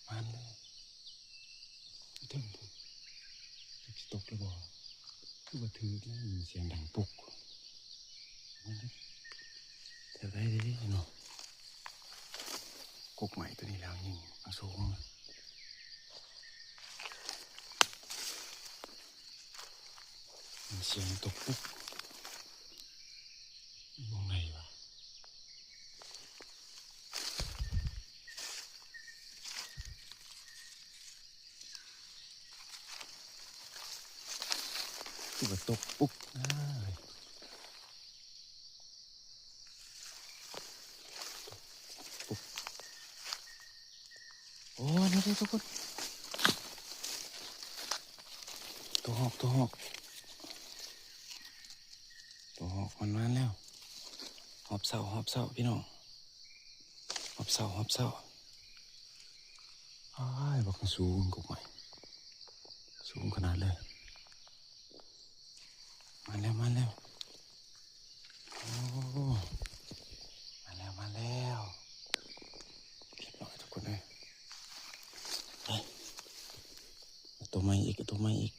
ມາແລ້ວ ເທິງພຸ້ນ ຈັກຊິຕົກຫຼືບໍ່ ຄືວ່າຖືກແລ້ວ ມີສຽງດັງປຸກ ແຖວໃດເດເນາະ ກົກໄມ້ໂຕນີ້ແລ້ວຍິງມາສູງ ມີສຽງຕົກປຸກ ຢູ່ໝ່ອງໃດວະ? ຄືວ່າຕົກປຸກນະ ໂອ້ ນີ້ເດ້ທຸກຄົນ ຕົວຮອກ ຕົວຮອກ ຕົວຮອກມັນມາແລ້ວ ຮອບເຊົ້າ ຮອບເຊົ້າພີ່ນ້ອງ ຮອບເຊົ້າ ຮອບເຊົ້າ ອ້າຍ ບັກສູງ ກົກໄມ້ ສູງຂະໜາດເລີຍ ມາແລ້ວ ມາແລ້ວ ໂອ້ ມາແລ້ວ ມາແລ້ວ ຮຽບຮ້ອຍທຸກຄົນເອີຍ ໄປ ເອົາຕົວໃໝ່ອີກ ເອົາຕົວໃໝ່ອີກ